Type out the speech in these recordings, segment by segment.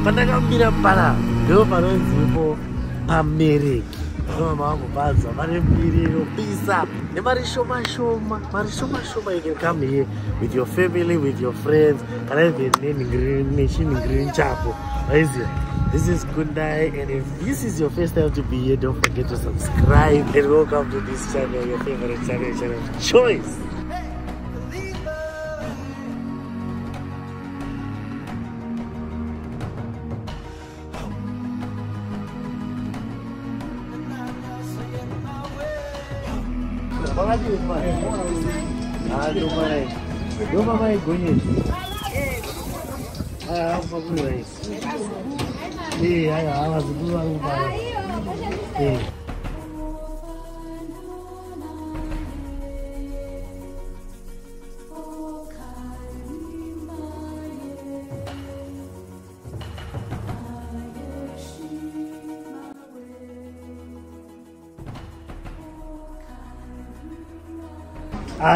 Pandakamira pana ndo panonzipo pamereki ndomavakubvanzwa pane mbiri inopisa nemari shoma shoma, mari shoma shoma. You can come here with your family, with your friends, kana even nechinhingirini chako. Vaiziva, this is Kundai, and if this is your first time to be here, don't forget to subscribe and welcome to this channel, your favorite channel, channel of choice.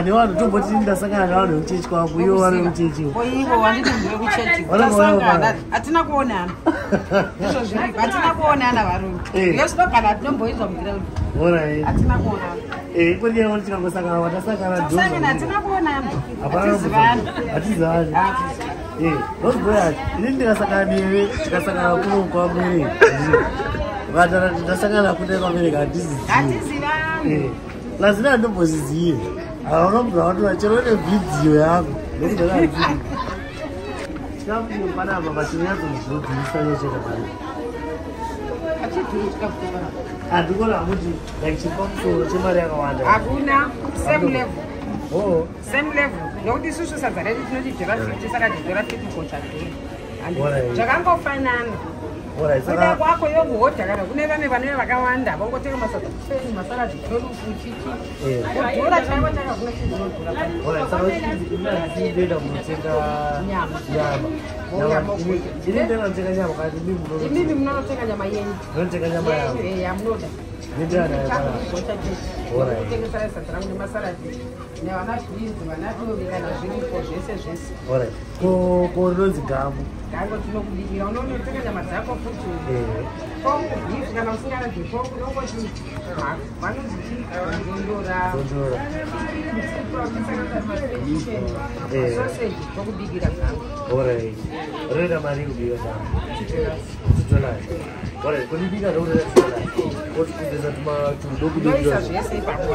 Nevanhu tomboti ndasangana nevanhu vekuchechi kwangu, ivo vari vekuchechi. Ivo wanditi ndevekuchechi, tasangana hatina kuonana. Izvo zviripo, hatina kuonana varume. Yosino kana tinomboizwa mugiraundi. Hatina kuonana. Kuri tikangosangana watasangana. Tasangana hatina kuonana. Hatizivani. Hatizivani. Roseboy, ini ndikasangana newe, tikasangana kuno kwaMereka. Vatara ndasangana kune kwaMereka hatizivi. Hatizivani. Lazina handombozizivi. Haunobva watora chero nevhidhiyo yangu nokudara. Chikafu panapa pachinyatsozodhurisa nechete mari. Hachidhuri chikafu panapa. Handikona hamuti like chiri pamusoro chemari yakawanda. Hakuna, same level. Oh. Same level. Nokuti isusu sadza redu tinoti dhora 50, saka dhora 50 gocha dhora. Zvakangofanana. Kuda kwako yokuhodha kana kune vamwe vanenge vakawanda vongotenga masadza 10, masaradhi 12, chichi. Kudhura chaivo chakakuna chinodhura. Saka ndoenda kunotenga nyama. Nyama. Ini ndinotenga nyama kana imi munotenga? Imimi munotenga nyama yenyu. Munotenga nyama yangu. Yamunoda. Ndoenda nayo panapa. Gocha chechi. Kutengesera sadza rangu nemasaradhi nevana beans, vana dovi kana zviripo zvese zvese. Ko rinonzi gamu? Gango tinokubikira, unonotenga nyama dzako futi. Pork, beef, kana usingadi pork unongoti vanonzi chii, ndondora. Ndondora. Sausage tokubikira gango. Alright. Rinoita mari kubika gango? $2. Alright, kunibika ndokutoita $2. Otikudzesa tudokunoisa zvese ipapo,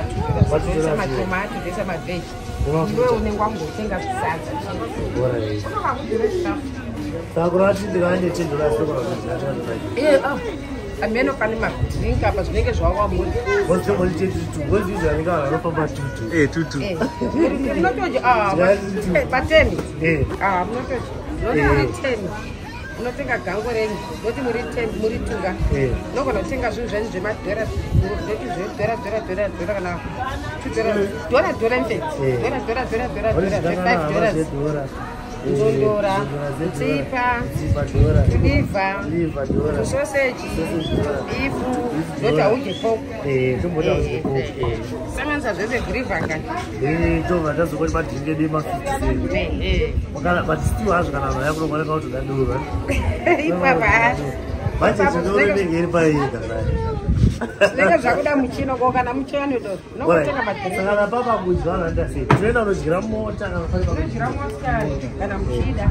watutoisa matomati, toisa mavheji. Iwe unenge wangotenga sadza. Alright. Unokakudhura chikafu. Saka kureva kuti ndikava ne $10 ndogona kudya? Ameno pane madrink apa zvinenge zvawamuri. Ngozizvanenge vanhu vanofamba tutu. Tutu. Munotodya pa10, munotodya noti muri 10 unotenga gango renyu, noti muri 10 muri tunga, unogona kutenga zvinhu zvenyu zvemadhora, noti zvedhora dhora dhora dhora kana $2 dhora dhora, in fact dhora dhora dhora dhora dhora zve$5, ndondora, tsipa, liver, tusoseji, beef, noti haudye pork. Sanganisa zvese gravy kani. Tobva tazokoti madrink edu ema50 cent, but still hazvo kana vanhu vayakunooneka kutoda doro. Ipapa. Bhajeti doro inenge iri paika. Zvinenge zvakuda muchino ko kana muchani doro unongotenga madrink. Saka napapa kudya vanhu vanoita sei? Tinoenda kunodyira mota kana pane unodyira motikari kana muchida,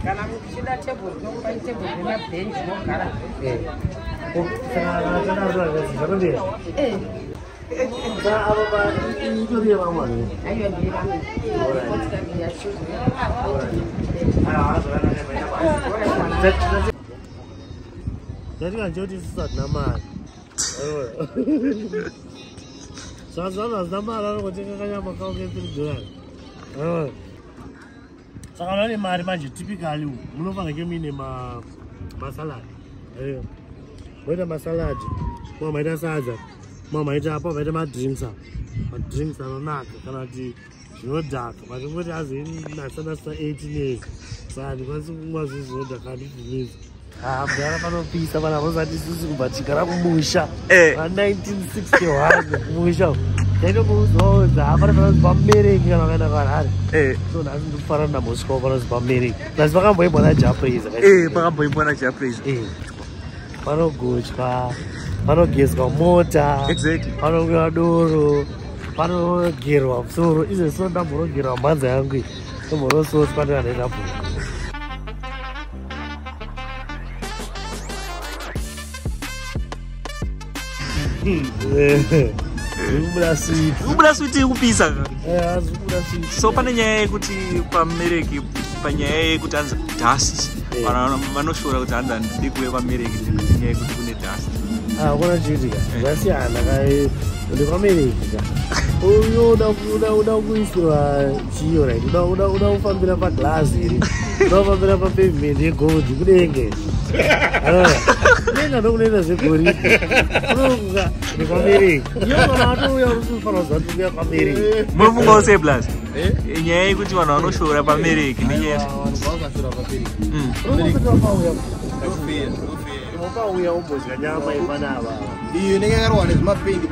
kana muchida tebhuru, tinokupai tebhuru nemabhenji mogara. Saka kana tadaro zvakondera. Saka ava itori yevamwe vanhu? Aiwa, ndeyevamwe motikari yacho. Aiwa, zvakanaka. Ndatinganjoti isusu hatina mari. Zvazi vanhu vasina mari vanongotenga kanyama kavo ke$3. Saka vane mari manje, typically munofanira ke muine masalad, moita masalad, mwa maita sadza, mwa maita apa, maita madrinks apa, madrinks anonaka kana kuti Zvinodhaka, but ngoti azoinasanasa 18 years, saka handikwanisi kumwa zvinhu zvinodhaka, handibvumidzwi. Mudhara, panopisa pana. Vasati isusu kubva tigara kumusha va1961 kumusha taitokuudzaudza hapana panonzi paMereki kana ukaenda kuHarare. So nhasi ndikufanana ndambosvikawo panonzi paMereki. Nhasi pakamboimbwa naJah Prayzah. Pakamboimbwa naJah Prayzah. Panogotywa, panogezwa mota, panomwiwa doro, panogerwa musoro. Izvezvi so ndamborogerwa mhanza yangu iyi, ndomborosotwa ndikanoenda bhuku. Zvikubuda sweet. Kubuda sweet ikupisa. Zvikubuda sweet. So pane nyaya yekuti paMereki, panyaya yekuti hanzi dust, vanhu vanoshora kuti hanzi handidi kuuya kwaMereki nekuti nyaya yekuti kune dust. Hakuna chiitika, zvasiyana ka. Ndekwamereki ka. Uyo uda kuisirwa chiyo, right? Uda kufambira paglass iri, uda kufambira papavement yegold kudenge. Kudenga ndokunoita zvegoridhe, unokuka ndekwamereki. Iyo kana watouya uri kufanira kuziva kuti kuuya kwamereki. Munofungawo sei, plus nyaya yekuti vanhu vanoshora paMereki nenyaya? Vanhu vavakashora pamereki. Unongopauya. Ndofeya, ndofeya. Unopauya umbodya nyama yepanava. Iyo inenge yakarwa nezvimapendi.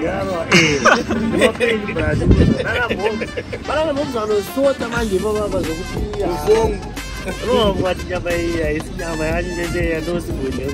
Banana bombs vanosota manje ipapapa zvokuti Usongo. unovati nyama iyi haisi nyama yacho chete yandosimbodya.